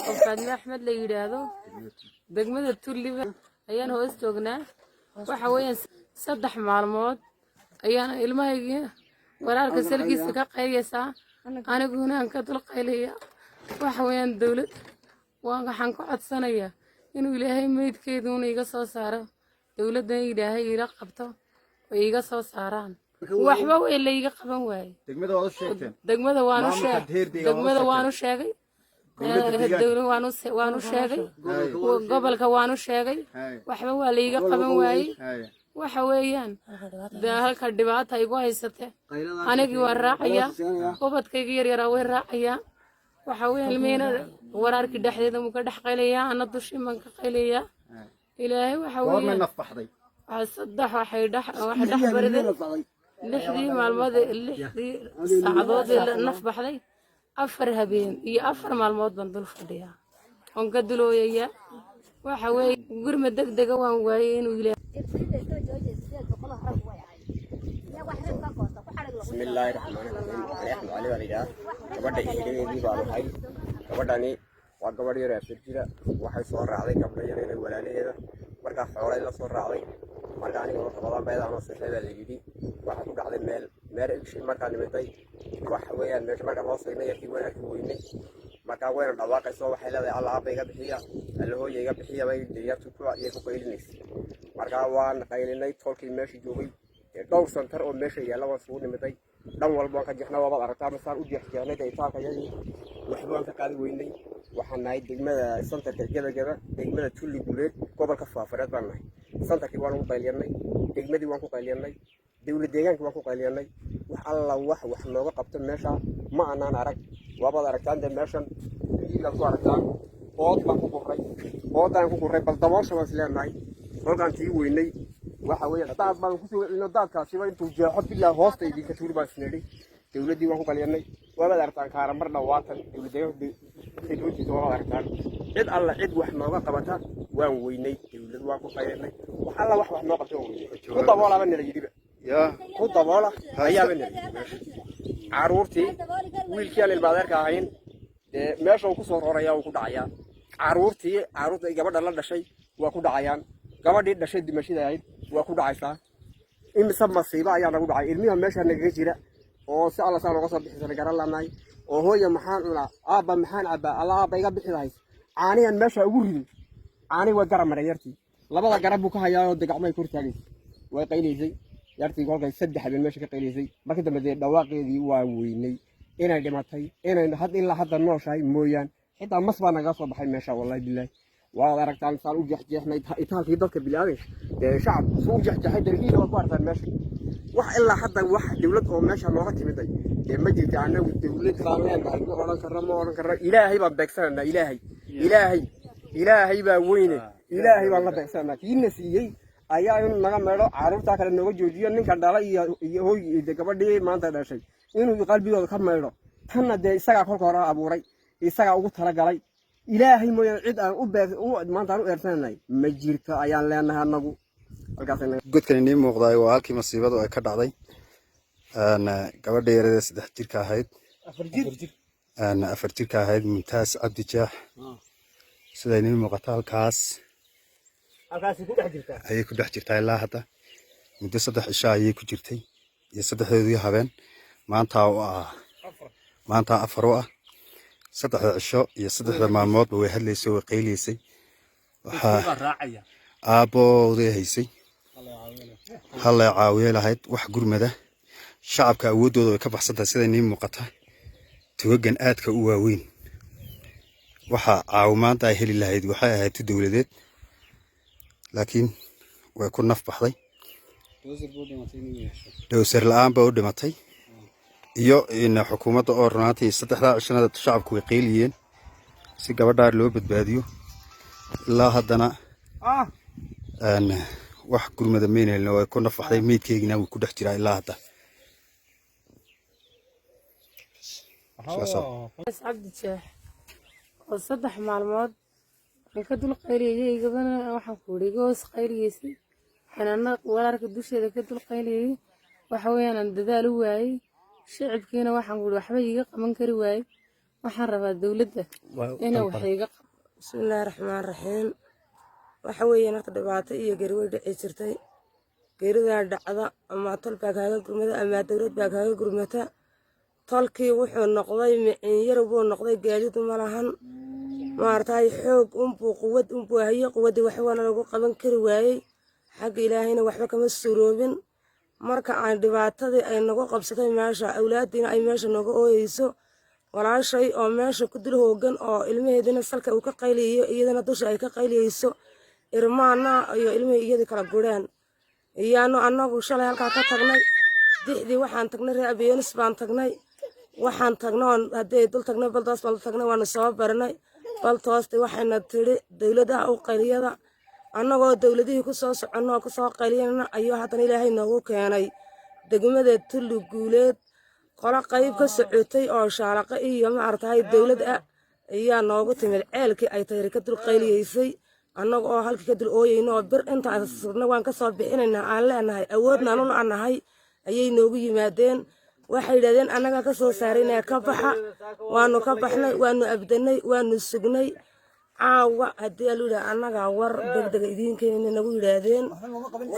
Oo Faadme Axmed la yidhaahdo, degmada Tulliba ayaan hoos joognaa. Waxa weeyaan, 3 maalmood ayaan ilmahaygii walaalka salkiisa ka qayliyaysaa, aniguna aan ka dul qaylaya. Waxa weeyaan, dowlad waxaan ka codsanayaa inuu Ilaahay meydkeeduuna iga soo saaro, dowladdan Ilaahay iila qabto oo iiga soo saaraan. Waxba way layga qaban waaye. Degmada waad u sheegteen? Degmada waanu Maamulka sheeg heer deegaan waad u Degmada sheegteen? Waanu sheegay. Dowladda deegaanka? Dowlad waanu sheegay, gobolka waanu sheegay. Waxba waa layga qaban waayey. Waxa weeyaan dee, halka dhibaata igu haysate, anigii waan raacayaa, ubadkayga yaryaraa way raacayaa. Waxa weeyaan, ilmihiina waraarkii dhexdeeda muu ka dhex qaylayaa, ana dushii baan ka qaylayaa. Ilaahay waxa Goormay weeyaan naf baxday? Waxaa saddex waxay dhex bariday 6dii maalmood, 6dii saacadood ee naf baxday. 4 habeen iyo 4 maalmood baan dul fadhiyaa oon ka dulooyayaa. Waxa weeye, gurma deg dega waan waayey inuu Ilaahay. Bismillaahi raxmaani raxiim. Ani Axmed Cali baa la yidhaha. Gabadha ehedadeedii baan ahay. Gabadhani waa gabadh yar ee 4 jira. Waxay soo raacday gabdho yar inay walaalaheeda, markaa xoolay la soo raacday. Marka aniga oo Rabadaan bayadaan oo sixday baa la yidhi. Waxaa ku dhacday meel markaa nimitay. Waxa weeyaan, meesha markaan hoos tagnay, yarkii waan arki weynay. Markaa wayna dhawaaqayso, waxay leedahay, "Alla, aabba iga bixiya, alla, hooya iga bixiya," bay yartu ku iyay ku qaylinaysa. Markaa waan qaylinay. Tolkii meesha joogay ee dhowr santar oo meesha yaalla waan isugu nimiday. Dhan walba waan ka jeexnay. Waabaad aragtaa masaan u jeexjeexnay daytaalka yadii, waxba waan ka qaadi weynay. Waxaan nahay degmada santarka Gebageba, degmada Tulli Guuleed, gobolka Faafareed baan nahay. Santarkii waan ugu qayliyanay, degmadii waan ku qayliyanay, dowlad deegaankii waan ku qayliyanay. Wax alla wax nooga qabto meesha ma anaan arag. Waabaad aragtaan dee, meeshan biyigaad ku aragtaan. Ood baan ku gurray, oodaan ku gurray. Bal daboosha baan is leenahay. Kolkaan tii weynay, waxa weeye, daad baan kusoo celino. Daadkaasiba intuu jeexo bilaa hoosta idinka tuuri baan isnidhi. Dowladdii waan ku qalyanay. Waabaad aragtaan Kaaramar dhawaatan dowlad deegaanka doontiisa. Waabaad aragtaan. Cid alla cid wax nooga qabata waan weynay. Dowlad waan ku qalyanay. Wax alla wax noo qabta waan weynay. Ku daboolaba nala yidhiba, ku daboola ayaaba nala yidhi meesha. Caruurtii, wiilkii aan ilmaadeerka ahayn dee, meesha uu kusoo roraya uu ku dhacayaa. Caruurtii, caruurta gabadha la dhashay waa ku dhacayaan. Gabadhii dhashay dimashada ahayd waa ku dhacaysaa. Imise masiibo ayaa nagu dhacay. Ilmiha meesha nagaga jira oo si alla saa nooga soo bixisana garan lanahay. Oo hooya maxaan cunaa, aabba maxaan cabbaa, alla aabba iga bixi lahays. Caanihan meesha ugu riday, caanihi way garab maray. Yartii labada garab buu ka hayaa oo degacmay kor taagaysay, way qaylaysay yartii. Kolkay 3 habeen meesha ka qaylaysay, markii dambe dee dhawaaqeedii waa weynay. Inay dhimatay, inay had ilaa hadda nooshahay mooyaan, xitaa mas baa naga soo baxay meesha. Wallahi bilaahi, waad aragtaan saan u jeexjeexnay itaalkii dadka bilaadanka dee, shacab suu u jeexjeexay. Dariiqiisa waad ku aragtaan meesha. Wax ilaa hadda wax dowlad oo meesha nooga timiday dee ma jirta. Annagu dowlad baan leenahay ma odhan karno, ma odhan karno. Ilaahay baan beegsananaa. Ilaahay, Ilaahay, Ilaahay baa weyne. Ilaahay baan la beegsananaa. Kiina siiyey ayaa inuu naga meedho, caruurtaa kale nooga joojiyo, ninka dhala iyo hooy gabadhii maanta dhashay inuu qalbigooda ka maydho. Tanna dee isagaa kolka hore abuuray, isagaa ugu talagalay. Ilaahay mooyaane cid aan u beeg maanta aan u eersananay ma jirto ayaan leenahay annagu. Halkaas. Godkan inii muuqdaay waa halkii masiibadu ay ka dhacday. Gabadha yarada 3 jirka ahayd, 4 jirka ahayd, Mumtaas Cabdi Jeex, sida inii muuqata halkaas ayay ku dhex jirtaa ilaa hadda. Muddo 3 cisho ayay ku jirtay iyo saddexdoodii habeen. Maanta u ah, maanta 4 u ah. 3da cisho iyo 3da maalmoodba way hadlaysay, way qayliysay. Waxaa aabbooday haysay, hallay caawiye lahayd. Wax gurmada shacabka awooddooda way ka baxsan tahay. Sida inii muuqata, togagan aadka u waaweyn, waxa caawimaanta ay heli lahayd waxay ahayd tu dowladeed, laakiin way ku naf baxday. Dhowsar la-aan ba u dhimatay iyo xukuumadda oo runaantii saddexdaa cishanada shacabku way qeyliyeen si gabadhaa loo badbaadiyo. Ilaa haddana wax gurmada mayna helin. Way ku naf baxday. Meydkeygina wuu ku dhex jiraa ilaa hadda. Cabdi Jeex oo 3 maalmood aan ka dul qayliyay gabana, waxaan ku yidhi iga hoos qayliyeysay, xanaana walaalka dusheeda ka dul qayliyay. Waxa weeyaan, aan dadaal u waayey. Shicibkiina waxaan ku yidhi waxba iiga qaban kari waayey. Waxaan rabaa dowladda inay wax iiga. Bismillaahi raxmaan raxiim. Waxa weeyaan horta dhibaato iyo geeri way dhici jirtay. Geeridaa dhacda ama tol baa kaaga gurmada ama dowlad baa kaaga gurmata. Tolkii wuxuu noqday miciin yar buu noqday, gaadiid ma lahan, maaragtay, xoog unbuu, quwad unbuu haye. Quwaddii waxbaana lagu qaban kari waayey, xagga Ilaahayna waxba kama suroobin. Marka aan dhibaatadii ay nagu qabsatay meesha, awlaadiina ay meesha nooga ooyeyso, walaashay oo meesha ku dul hoogan oo ilmaheedina salka uu ka qayliyayo, iyadana dusha ay ka qayliyeyso, irmaana iyo ilmihii iyadii kala gureen, iyaanu annagu shalay halkaa ka tagnay. Dixdii waxaan tagnay, reer Abiyonis baan tagnay. Waxaan tagnay oon haddii dul tagnay, Baldoos baan dul tagnay, waanu soo barinay Baltoosti. Waxayna tidhi dowladaha u qayliyada. Annagoo dowladihii ku soo soconno oo kusoo qayliyana ayuu haddana Ilaahay noogu keenay degmada Tulli Guuleed. Qolo qayb ka socotay oo shaalaqo iyo maaragtay dowlad ah ayaa noogu timid ceelkii ay tayri ka dul qayliyeysay. Annaga oo halkii ka dul ooyeyno oo bir inta sirna waan kasoo bixinaynaa aan leenahay, awoodnaan u la-nahay, ayay noogu yimaadeen. Waxay yidhahdeen annagaa ka soo saaraynaya, ka baxa. Waanu ka baxnay, waanu abdanay, waanu sugnay. Caawa haddii alu yidhaha annagaa war degdega idiin keenina nagu yidhaahdeen.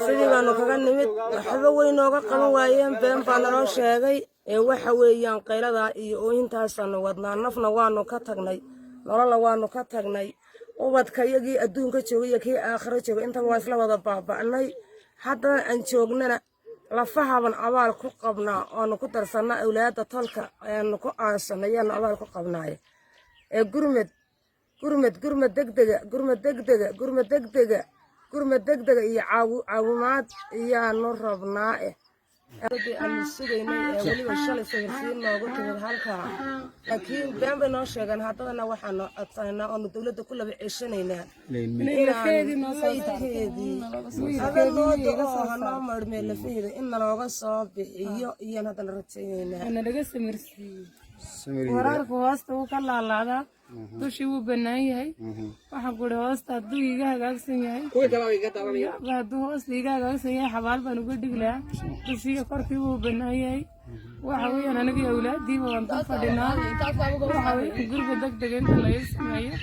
Sidii baanu kaga nimid, waxba way nooga qaban waayeen, been baa naloo sheegay. Ee waxa weeyaan qayladaa iyo ooyintaasaanu wadnaa. Nafna waanu ka tagnay, nololna waanu ka tagnay. Ubadka iyagii adduunka joogay iyo kii aakhiro joogay intaba waa isla wada baaba'nay. Haddana aan joognana lafahaban abaal ku qabnaa oonu ku darsannaa awlaadda tolka ayaanu ku aasanay, ayaanu abaal ku qabnaaye. Ee gurmed, gurmed, gurmed degdega, gurmed degdega, gurmed degdega, gurmed degdega iyo caawimaad iyaanu rabnaa. Eh, aanu sugaynay ee weliba shalay sawirsiin noogu timid halkaa, laakiin been bay noo sheegeen. Haddadana waxaanu codsanaynaa oonu dowladda ku laba ceshanaynaa maydkeedii haba noo do-oo hanoo marmee lafaheeda in nalooga soo bixiyo iyaan haddana rajaynaynaa. Nalaga samirsiiyey. Waraarku hoosta wuu ka laalaadaa, dushii wuu bannaan yahay. Waxaan ku ihi hoosta hadduu iiga hagaagsan yahay, hadduu hoosta iiga hagaagsan yahay, xabaal baan uga dhigi lahaa. Dushiiyo korkii wuu bannaan yahay. Waxa weeyaan anigii awlaadiiba waan dul fadhinaa. Waxa weeyaan gurga degdega inta laga sameeyo,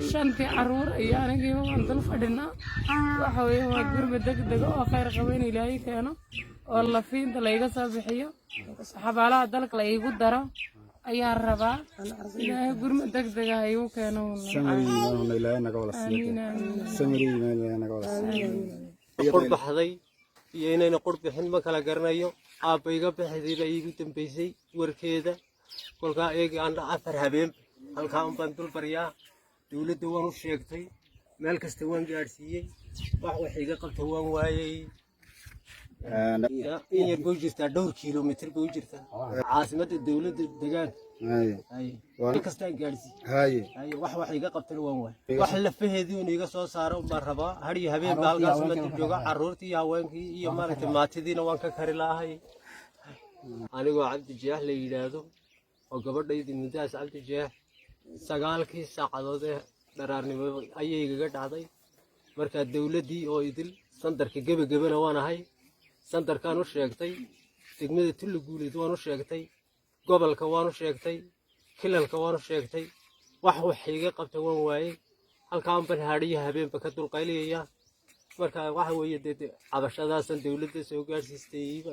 shantii caruur iyo anigiiba waan dul fadhinaa. Waxa weeyaan waa gurga degdega oo khayr qaba in Ilaahay keeno oo lafiinta layga soo bixiyo, xabaalaha dalka la iigu daro ayaan rabaa. Ilaahay gurma degdega ha iigu keeno. Samir iimaan Ilaahay naga wada siiyo. Amiin, amiin. Samir iimaan Ilaahay naga wada siiyo. Qur baxday iyo inayna qur bixin ma kala garanayo. Aabba iga bixidii baa iigu dambaysay warkeeda. Kolkaa eegi aan 4 habeen halkaa un baan dul baryaa. Dowladda waan u sheegtay, meel kasta waan gaadhsiiyey, wax iga qabta waan waayey. In yar bay u jirtaa, dhowr kilomitir bay u jirtaa caasimadda dowladda degaanka. Haye. Meel kastaan gaadhsiiyey. Haye. Haye, wax iga qabtana waan waay. Wax lafaheedii un iga soo saaro baan rabaa. Har iyo habeen baa halkaas ma dul jooga. Carruurtii iyo haweenkii iyo maaragtay maatidiina waan ka kari lahay. Anigoo Cabdi Jeex la yidhaahdo oo gabadhaydii Muddaas Cabdi Jeex 9-kii saacadood ee dharaarnimo ayay igaga dhacday. Markaa dowladdii oo idil, sandarka gebagebana waan ahay. Sandarkaan u sheegtay, degmada Tulli Guuleed waan u sheegtay, gobolka waan u sheegtay, kilalka waan u sheegtay. Wax iga qabta waan waayey. Halkaan ban hadhiyo habeenba ka dulqayliyaya. Marka waxa weeye dee cabashadaasan dowladda soo gaadhsiistay.